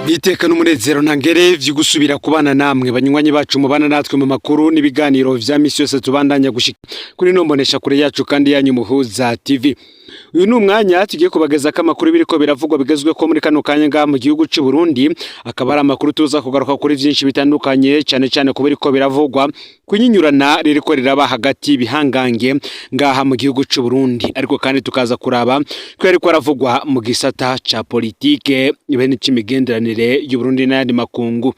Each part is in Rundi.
Iteka n'umunezero ntangere vyo gusubira kubana namwe, banywanyi bacu mubana natwe mu makuru n'ibiganiro vya misi yose tubandanya gushika kuri no mbonesha kure yacu kandi yanyu Muhuza TV. Uyu ni umwanya tugiye kubageza ko amakuru biriko biravugwa bigezwe ko muri kano kanya ngaha mu gihugu c'u Burundi, akaba ari amakuru tuza kugaruka kuri vyinshi bitandukanye, cane cane ku biriko biravugwa kunyinyurana ririko riraba hagati y'ibihangange ngaha mu gihugu c'u Burundi, ariko kandi tukaza kuraba ko yariko aravugwa mu gisata ca politike bene c'imigenderanire y'u Burundi n'ayandi makungu.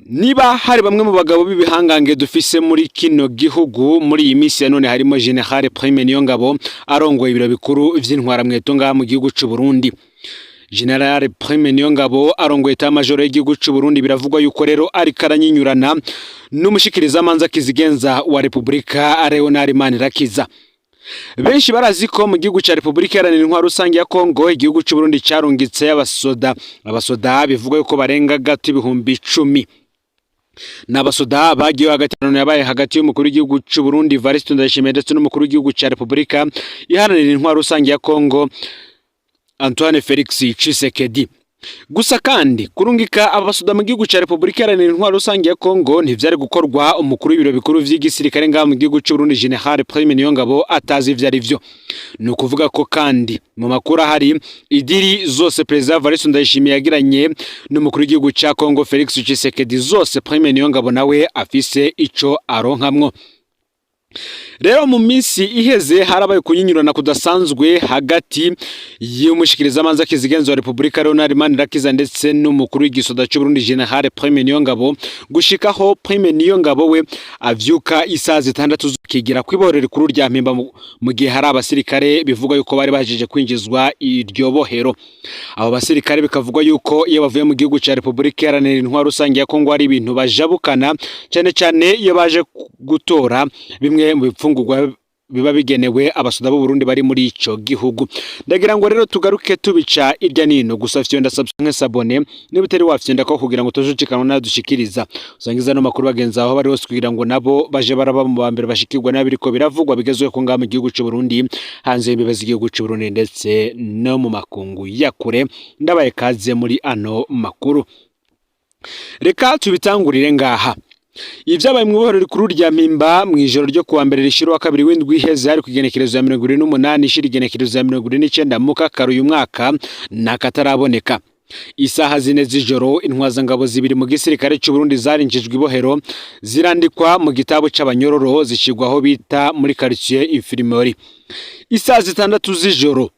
Niba hari bamwe mu bagabo b'ibihangange dufise muri kino gihugu muri iyi minsi ya none, harimo General Prime Niyongabo arongoye ibiro bikuru vy'intwaramweto ngaha mu gihugu c'u Burundi. General Prime Niyongabo arongoye état major y'igihugu c'u Burundi, biravugwa yuko rero ariko aranyinyurana n'umushikirizamanza kizigenza wa Republika, Leonard Manirakiza. Benshi barazi ko mu gihugu ca Republika Iharanira Intwaro Rusange ya Kongo, igihugu c'u Burundi carungitse abasoda bivugwa yuko barenga gato 10,000. N'abasoda bagiye hagati yabaye hagati y'umukuru w'igihugu c'u Burundi Evariste Ndayishimiye ndetse n'umukuru w'igihugu ca Republika Iharanira Intwaro Rusange ya Kongo, Antoine Felix Tshisekedi. Gusa kandi kurungika abasoda mu gihugu ca Republika Iharanira Intwaro Rusange ya Kongo ntivyari gukorwa umukuru w'ibiro bikuru vy'igisirikare ngaha mu gihugu c'u Burundi, General Prime Niyongabo, atazi ivyo ari vyo. Ni ukuvuga ko kandi mu makuru ahari, idiri zose Perezida Evariste Ndayishimiye yagiranye n'umukuru w'igihugu ca Kongo Felix Tshisekedi, zose Prime Niyongabo nawe afise ico aronkamwo. Rero mu minsi iheze harabaye kunyinyurana kudasanzwe hagati y'umushikirizamanza kizigenza wa Republika Leonard Manirakiza ndetse n'umukuru w'igisoda c'u Burundi, General Prime Niyongabo, gushikaho Prime Niyongabo we avyuka isaha 6 kigira kw'ibohero rikuru rya Mpimba mu gihe hari abasirikare bivugwa yuko bari bahejeje kwinjizwa iryo bohero. Abo basirikare bikavugwa yuko iyo bavuye mu gihugu ca Republika Iharanira Intwaro Rusange ya Kongo hari ibintu bajabukana, cyane cyane iyo baje gutora bimwe mu bifungurwa biba bigenewe abasoda b'u Burundi bari muri ico gihugu. Ndagira ngo rero tugaruke tubica irya nino. Gusa fyonda subscribe, s'abonner niba utari wafyonda ko, kugira ngo tujucikanwa nadushikiriza. Usangiza no makuru bagenzi aho bari hose kugira ngo nabo baje baraba mu ba mbere bashikirwa n'abiriko biravugwa bigezweho ko ngaha mu gihugu c'u Burundi, hanze y'imbibe z'igihugu c'u Burundi ndetse no mu makungu ya kure. Ndabaye kaze muri ano makuru. Reka tubitangurire ngaha. Ibyabaye mu ibohero rikuru rya Mpimba mu ijoro ryo kuwa mbere rishira wa kabiri w'indwi iheze, hari ku igenekerezo ya 28 ishira igenekerezo ya 29 Mukakaro uyu mwaka, ni akataraboneka. Isaha 4 z'ijoro, intwazangabo zibiri mu gisirikare cy'u Burundi zarinjijwe ibohero, zirandikwa mu gitabo c'abanyororo, zishigwa aho bita muri quartier infirmerie. Isaha 6 z'ijoro,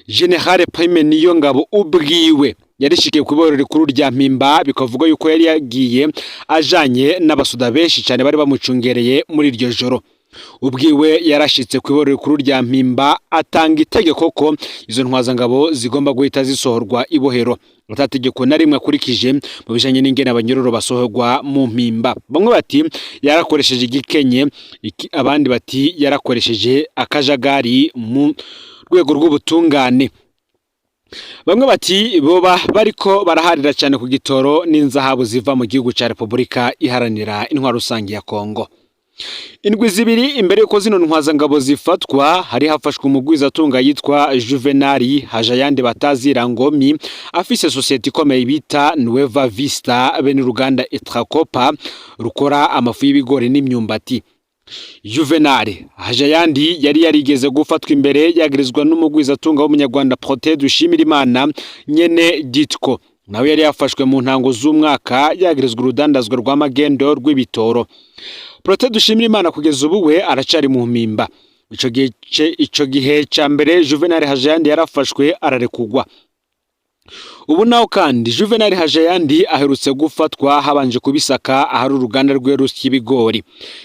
General Prime Niyongabo ubwiwe yarishikiye ku ibohero rikuru rya Mpimba, bikavuga yuko yari yagiye ajanye n'abasoda benshi cyane bari bamucungereye muri iryo joro. Ubwiwe yarashitse ku ibohero rikuru rya Mpimba, atanga itegeko ko izo ntwazangabo zigomba guhita zisohorwa ibohero, atategeko na rimwe akurikije mu bijanye n'ingene abanyororo basohorwa mu Mpimba. Bamwe bati yarakoresheje igikenye, abandi bati yarakoresheje akajagari mu rwego rw'ubutungane. Bamwe bati boba bariko baraharira cyane ku gitoro n'inzahabu ziva mu gihugu ca Repubulika Iharanira Intwaro Rusange ya Kongo. Indwi 2 imbere yuko zino ntwazangabo zifatwa, hari hafashwe umugwizatunga yitwa Juvenali Hajayandi batazira Ngomi, afise sosiyete ikomeye bita Nueva Vista, bene uruganda Etracopa rukora amafu y'ibigori n'imyumbati. Juvenal Hajayandi yari yarigeze gufatwa imbere, yagirizwa n'umugwizatunga w'umunyarwanda Protais Dushimirimana nyene Ditko, nawe yari yafashwe mu ntango z'umwaka yagirizwa urudandazwa rw'amagendo rw'ibitoro. Protais Dushimirimana kugeza ubu we aracari mu Mpimba. Ico gihe ca mbere Juvenal Hajayandi yarafashwe ararekugwa. Ubu naho kandi Juvenal Hajayandi aherutse gufatwa habanje kubisaka ahari uruganda rwe rusya ibigori,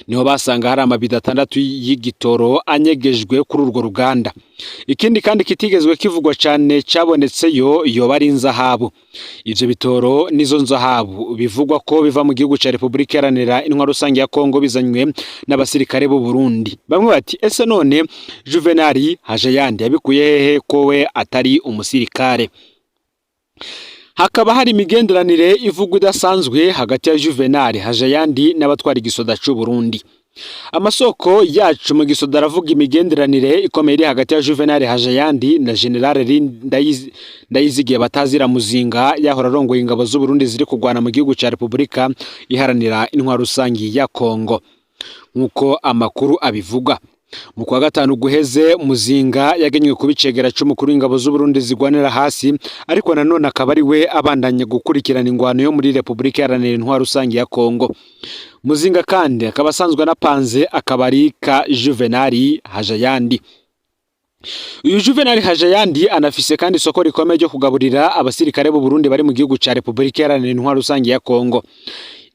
niho basanga hari amabido 6 y'igitoro anyegejwe kuri urwo ruganda. Ikindi kandi kitigezwe kivugwa cyane cabonetseyo yoba ari inzahabu. Ivyo bitoro nizo nzahabu bivugwa ko biva mu gihugu ca Republika Iharanira Intwaro Rusange ya Kongo, bizanywe n'abasirikare b'u Burundi. Bamwe bati: "Ese none Juvenal Hajayandi yabikuye hehe ko we atari umusirikare?" Hakaba hari imigenderanire ivugwa idasanzwe hagati ya Juvenal Hajayandi n'abatwara igisoda c'u Burundi. Amasoko yacu mu gisoda aravuga imigenderanire ikomeye iri hagati ya Juvenal Hajayandi na General Ndayizigiye batazira Muzinga, yahora arongoye ingabo z'u Burundi ziri kurwana mu gihugu ca Repubulika Iharanira Intwaro Rusangi ya Kongo. Nk'uko amakuru abivuga, mu kwa gatanu guheze Muzinga yagenywe kuba icegera c'umukuru w'ingabo z'u Burundi zigwanira hasi, ariko nanone akaba ari we abandanya gukurikirana ingwano yo muri Repubulika Iharanira Intwaro Rusangi ya Kongo. Muzinga kandi akaba asanzwe anapanze akabari ka Juvenal Hajayandi. Uyu Juvenal Hajayandi anafise kandi isoko rikomeye ryo kugaburira abasirikare b'u Burundi bari mu gihugu ca Repubulika Iharanira Intwaro Rusangi ya Kongo.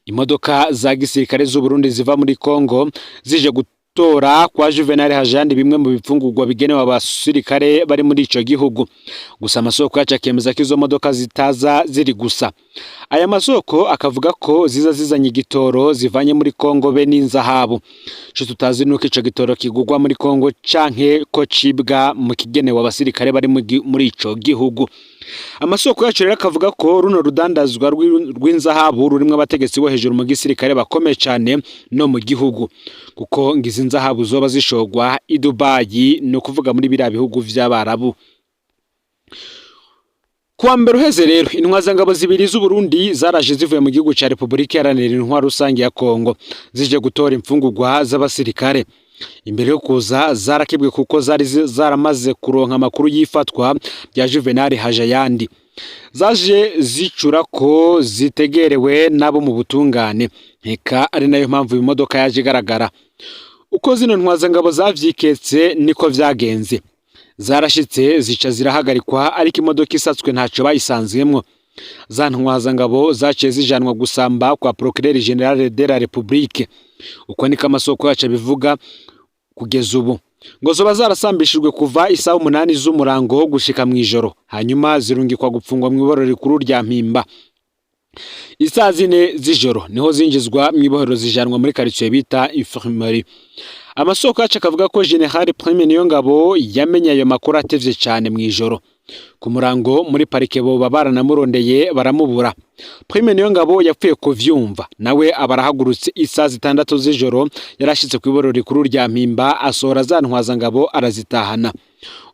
Imodoka za gisirikare z'u Burundi ziva muri Kongo zije gutora kwa Juvenal Hajayandi bimwe mu bifungurwa bigenewe abasirikare bari muri ico gihugu. Gusa amasoko yacu akemeza ko izo modoka zitaza ziri gusa. Aya masoko akavuga ko ziza zizanye igitoro zivanye muri Kongo be n'inzahabu. Ico tutazi nuko ico gitoro kigurwa muri Kongo canke ko cibwa mu kigenewe abasirikare bari muri ico gihugu. Amasoko yacu rero akavuga ko runo rudandazwa rw'inzahabu rurimwo abategetsi bo hejuru mu gisirikare bakomeye cane no mu gihugu, kuko ngo izi nzahabu zoba zishogwa i Dubai, ni ukuvuga muri biriya bihugu vy'Abarabu. Kuwa mbere uheze rero, intwazangabo zibiri z'Uburundi zaraje zivuye mu gihugu ca Repubulika Iharanira Intwaro Rusange ya Kongo zije gutora imfungurwa z'abasirikare. Imbere yo kuza zarakebwe kuko zari zaramaze kuronka amakuru y'ifatwa rya Juvenal Hajayandi. Zaje zicura ko zitegerewe nabo mu butungane, nkeka ari nayo mpamvu iyi modoka yaje igaragara. Uko zino ntwazangabo zavyiketse niko vyagenze. Zarashitse zica zirahagarikwa, ariko imodoka isatswe ntaco bayisanzemwo. Za ntwazangabo zaciye zijanwa gusamba kwa Procureur Général de la République. Uko niko amasoko yacu abivuga kugeza ubu. Ngo zoba zarasambishijwe kuva isaha 8 z'umurango gushika mw'ijoro, hanyuma zirungikwa gupfungwa mw'ibohero rikuru rya Mpimba. Isaha 4 z'ijoro niho zinjizwa mw'ibohero zijanwa muri quartier bita Infirmerie. Amasoko yacu akavuga ko General Prime Niyongabo yamenye ayo makuru atevye cane mw'ijoro. Ku murango muri parike boba baranamurondeye baramubura. Prime Niyongabo yapfuye kuvyumva, nawe aba arahagurutse isaha 6 z'ijoro, yarashitse kw'ibohero rikuru rya Mpimba, asohora za ntwazangabo arazitahana.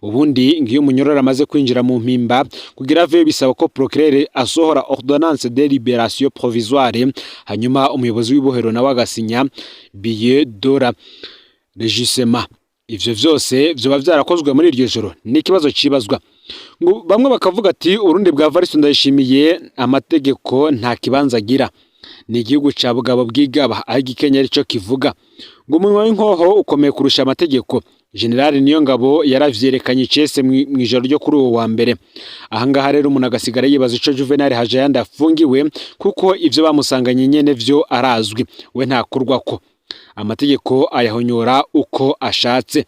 Ubundi ngiyo umunyororo amaze kwinjira mu Mpimba, kugira aveyo bisaba ko procureur asohora ordonnance de libération provisoire, hanyuma umuyobozi w'ibohero nawe agasinya billet de régissement. Ivyo vyose vyoba vyarakozwe muri iryo joro, ni ikibazo cibazwa. Ngo bamwe bakavuga ati Uburundi bwa Evariste Ndayishimiye amategeko nta kibanza agira, ni igihugu ca bugabo bwigaba, aho igikenya arico kivuga. Ngo umunwa w'inkoho ukomeye kurusha amategeko. General Niyongabo yaravyerekanye icese mw'ijoro ryo kuri uwo wa mbere. Ahangaha rero umuntu agasigara yibaza ico Juvenal Hajayandi afungiwe, kuko ivyo bamusanganye nyene vyo arazwi, we ntakurwako. Amategeko ayahonyora uko ashatse.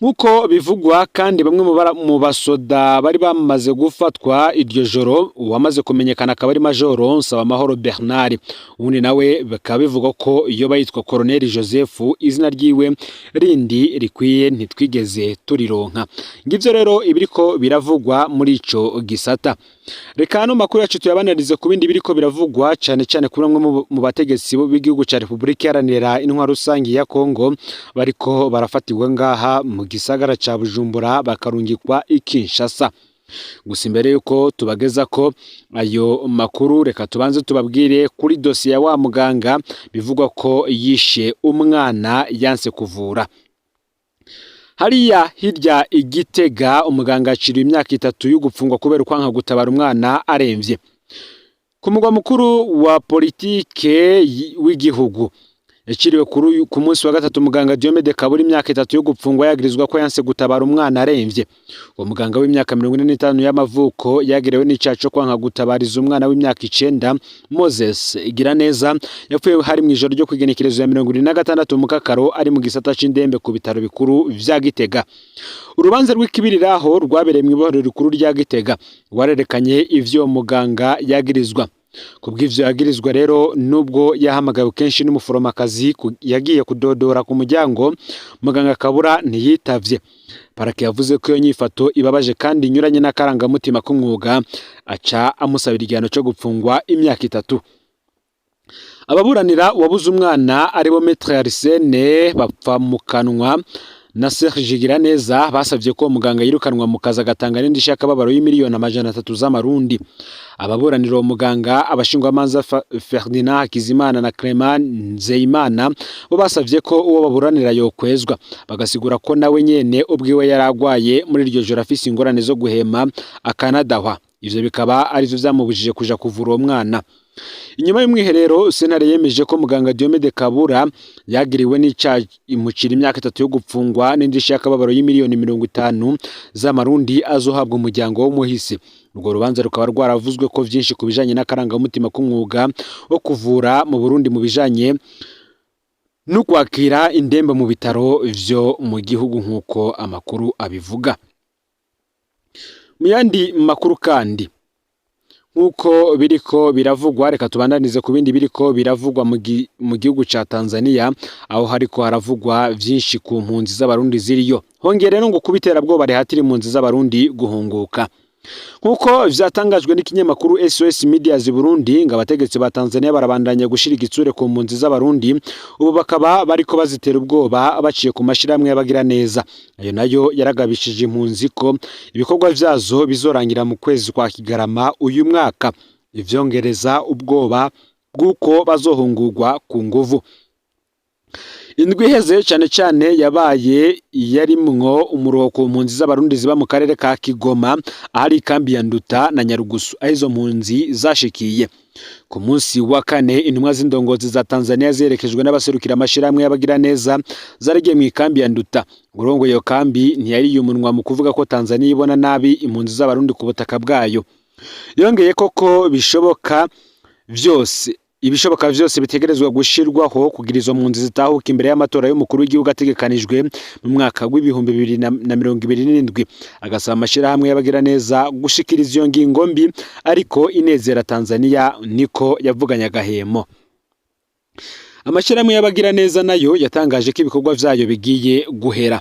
Nk'uko bivugwa kandi, bamwe mu basoda bari bamaze gufatwa iryo joro, uwamaze kumenyekana akaba ari Majoro Nsabamahoro Bernard, ubundi nawe bikaba bivugwa ko yoba yitwa Colonel Joseph, izina ryiwe rindi rikwiye ntitwigeze turironka. Ngivyo rero ibiriko biravugwa muri ico gisata. Reka hano makuru yacu tuyabanarize ku bindi biriko biravugwa cane cane kuri bamwe mu bategetsi b'igihugu ca Repubulika Iharanira Intwaro Rusangi ya Kongo bariko barafatirwa ngaha mu gisagara ca Bujumbura bakarungikwa i Kinshasa. Gusa imbere yuko tubageza ko ayo makuru, reka tubanze tubabwire kuri dosiye ya wa muganga bivugwa ko yishe umwana yanse kuvura. Hariya hirya Igitega, umuganga aciriwe imyaka 3 yo gupfungwa kubera ukwanka gutabara umwana aremvye. Ku mugwa mukuru wa politike w'igihugu yaciriwe ku munsi wa gatatu muganga Diomede Kabura imyaka 3 yo gupfungwa, yagirizwa ko yanse gutabara umwana aremvye. Uwo muganga w'imyaka 45 y'amavuko yagerewe n'icaha co kwanka gutabariza umwana w'imyaka 9 Moses Igiraneza, yapfuye hari mw'ijoro ryo kw'igenekerezo ya 76 Mukakaro, ari mu gisata c'indembe ku bitaro bikuru vya Gitega. Urubanza rw'ikibiriraho rwabereye mw'ibohero rikuru rya Gitega rwarerekanye ivyo muganga yagirizwa. Kubw'ivyo yagirizwa rero, nubwo yahamagawe kenshi n'umuforomakazi yagiye kudodora ku muryango, muganga Kabura ntiyitavye. Parake yavuze ko iyo nyifato ibabaje kandi inyuranye n'akarangamutima k'umwuga, aca amusabira igihano co gupfungwa imyaka 3. Ababuranira uwabuze umwana aribo Maître Arsene bapfa mu kanwa na Serge Giraneza basavye ko muganga yirukanwa mu kazi, agatanga n'indishyi y'akababaro y'imiliyoni 300 z'amarundi. Ababuranira uwo muganga, abashingwamanza Ferdinand Hakizimana na Clement Nzeyimana, bo basavye ko uwo baburanira yokwezwa, bagasigura ko nawe nyene ubwiwe yaragwaye muri iryo joro, afise ingorane zo guhema akanadahwa, ivyo bikaba arivyo vyamubujije kuja kuvura uwo mwana. Inyuma y'umwiherero, sentare yemeje ko muganga Diomede Kabura yagiriwe n'icaha, imucira imyaka 3 yo gupfungwa n'indishyi y'akababaro y'imiliyoni 50 z'amarundi azohabwa umuryango w'umuhisi. Urwo rubanza rukaba rwaravuzwe ko vyinshi ku bijanye n'akarangamutima k'umwuga wo kuvura mu Burundi, mu bijanye no kwakira indembe mu bitaro vyo mu gihugu, nk'uko amakuru abivuga. Mu yandi makuru kandi, nk'uko biriko biravugwa, reka tubandanize ku bindi biriko biravugwa mu gihugu ca Tanzania, aho hariko haravugwa vyinshi ku mpunzi z'Abarundi ziriyo. Hongeye rero ngo kubiterabwoba rihatira impunzi z'Abarundi guhunguka. Nk'uko vyatangajwe n'ikinyamakuru SOS Medias Burundi, ngo abategetsi ba Tanzania barabandanya gushira igitsure ku mpunzi z'Abarundi, ubu bakaba bariko bazitera ubwoba baciye ku mashirahamwe y'abagira neza. Ayo nayo yaragabishije impunzi ko ibikorwa vyazo bizorangira mu kwezi kwa Kigarama uyu mwaka, ivyongereza ubwoba bw'uko bazohungurwa ku nguvu. Indwi iheze cane cane yabaye yarimwo umuruho ku mpunzi z'Abarundi ziba mu karere ka Kigoma, ahari ikambi ya Nduta na Nyarugusu, aho izo mpunzi zashikiye. Ku munsi wa kane, intumwa z'indongozi za Tanzania ziherekejwe n'abaserukira amashirahamwe y'abagiraneza zaragiye mu ikambi ya Nduta. Urongoye iyo kambi ntiyariye umunwa mu kuvuga ko Tanzania ibona nabi impunzi z'Abarundi ku butaka bwayo. Yongeye koko bishoboka vyose, ibishoboka vyose bitegerezwa gushirwaho kugira izo mpunzi zitahuka imbere y'amatora y'umukuru w'igihugu ategekanijwe mu mwaka w'2027, agasaba amashirahamwe y'abagiraneza gushikiriza iyo ngingo mbi ariko inezera Tanzania, niko yavuganye agahemo. Amashirahamwe y'abagiraneza nayo yatangaje ko ibikorwa vyayo bigiye guhera.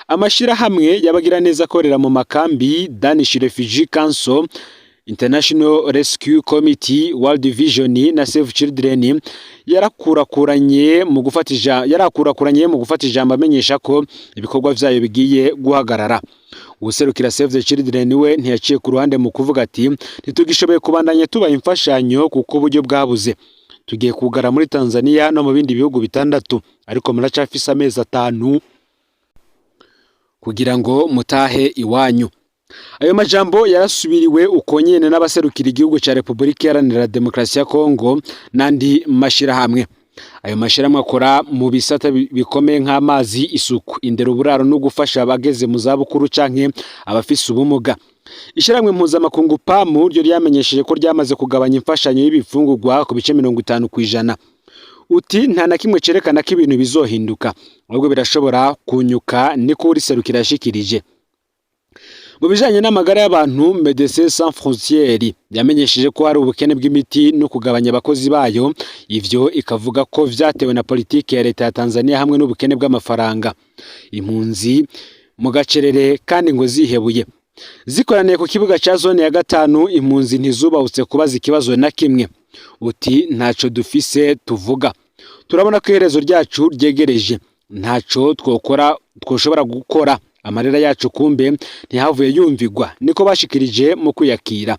Amashirahamwe y'abagiraneza akorera mu makambi, Danish Refugee Council, International Rescue Committee, World Vision na Save Children, yarakurakuranye mu gufata ijambo amenyesha ko ibikorwa vyayo bigiye guhagarara. Uwuserukira Save the Children we ntiyaciye ku ruhande mu kuvuga ati: "Ntitugishoboye kubandanya tubaha imfashanyo kuko uburyo bwabuze. Tugiye kugara muri Tanzania no mu bindi bihugu bitandatu, ariko muracafise amezi 5 kugira ngo mutahe iwanyu." Ayo majambo yarasubiriwe uko nyene n'abaserukira igihugu ca Repubulika Iharanira Demokarasi ya Kongo n'andi mashirahamwe. Ayo mashirahamwe akora mu bisata bikomeye nk'amazi, isuku, indero, uburaro no gufasha abageze mu zabukuru canke abafise ubumuga. Ishirahamwe mpuzamakungu PAM ryo ryamenyesheje ko ryamaze kugabanya imfashanyo y'ibifungurwa ku bice 50%. Uti: "Nta na kimwe cerekana ko ibintu bizohinduka, ahubwo birashobora kunyuka," niko uriserukira yashikirije. Mu bijanye n'amagara y'abantu, Médecins Sans Frontières yamenyesheje ko hari ubukene bw'imiti no kugabanya abakozi bayo, ivyo ikavuga ko vyatewe na politike ya leta ya Tanzania hamwe n'ubukene bw'amafaranga. Impunzi mu gacerere kandi ngo zihebuye. Zikoraniye ku kibuga ca zone ya gatanu, impunzi ntizubahutse kubaza ikibazo na kimwe. Uti: "Ntaco dufise tuvuga, turabona ko iherezo ryacu ryegereje, ntaco twokora, twoshobora gukora. Amarira yacu kumbe ntihavuye yumvigwa," niko bashikirije mu kwiyakira.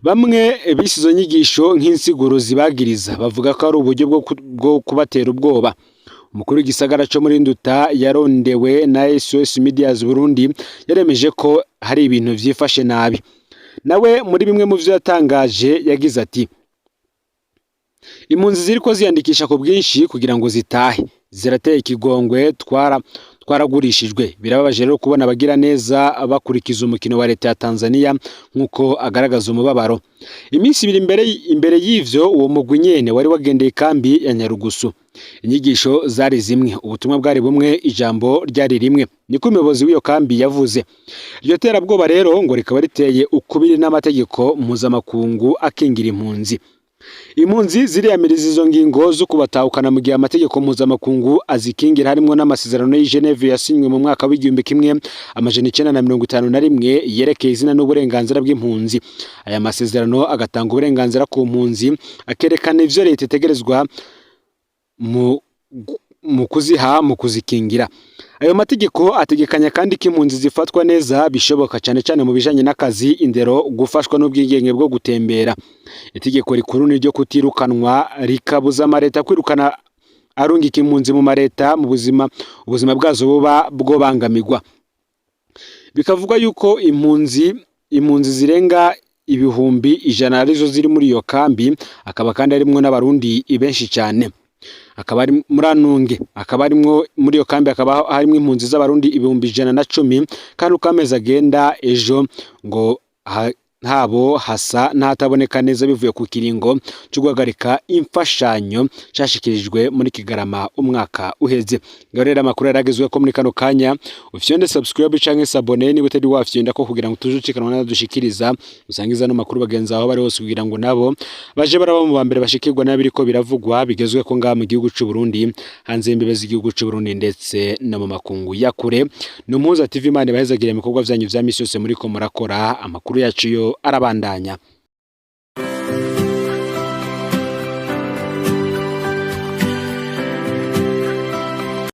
Bamwe bise izo nyigisho nk'insiguro zibagiriza, bavuga ko ari uburyo bwo kubatera ubwoba. Umukuru w'igisagara co muri Nduta yarondewe na SOS Medias Burundi yaremeje ko hari ibintu vyifashe nabi. Nawe muri bimwe mu vyo yatangaje yagize ati: "Impunzi ziriko ziyandikisha ku bwinshi kugira ngo zitahe zirateye ikigongwe. Twaragurishijwe. Birababaje rero kubona abagira neza bakurikiza umukino wa leta ya Tanzania," nk'uko agaragaza umubabaro. Iminsi 2 imbere y'ivyo, uwo mugwi nyene wari wagendeye ikambi ya Nyarugusu. Inyigisho zari zimwe, ubutumwa bwari bumwe, ijambo ryari rimwe, niko umuyobozi w'iyo kambi yavuze. Iryo terabwoba rero ngo rikaba riteye ukubiri n'amategeko mpuzamakungu akingira impunzi. Impunzi ziriyamiriza izo ngingo zo kubatahukana mu gihe amategeko mpuzamakungu azikingira, harimwo n'amasezerano y'i Geneve yasinywe mu mwaka w'1951 yerekeye izina n'uburenganzira bw'impunzi. Aya masezerano agatanga uburenganzira ku mpunzi, akerekana ivyo leta itegerezwa mu kuziha, mu kuzikingira. Ayo mategeko ategekanya kandi ko impunzi zifatwa neza bishoboka, cyane cyane mu bijanye n'akazi, indero, gufashwa n'ubwigenge bwo gutembera. Itegeko rikuru ni ryo kutirukanwa, rikabuza amareta kwirukana arungika impunzi mu mareta mu buzima ubuzima bwazo buba bwobangamirwa. Bikavugwa yuko impunzi zirenga 100,000 arizo ziri muri iyo kambi, akaba kandi harimwo n'Abarundi benshi cyane. Akaba ari muri Anunge, akaba arimwo muri iyo kambi, hakaba harimwo impunzi z'Abarundi 110,000. Kandi uko amezi agenda, ejo ngo habo hasa n'ahataboneka neza, bivuye ku kiringo cyo guhagarika imfashanyo cyashikirijwe muri Kigarama umwaka uheze. Ngaho rero amakuru yaragezwe ko muri kano kanya. Ufyonde subscribe canke s'abonner niba utari wafyonda ko, kugira ngo tuje ucikanwa n'adushikiriza. Usangiza no makuru bagenzi aho bari hose, kugira ngo nabo baje baraba mu ba mbere bashikirwa n'abiriko biravugwa bigezwe ko ngaha mu gihugu c'u Burundi, hanze y'imbibe z'igihugu c'u Burundi, ndetse no mu makungu ya kure. Ni Umuhuza TV. Imana ibahezagire mu bikorwa vyanyu vya misi yose muriko murakora. Amakuru yacu yo arabandanya.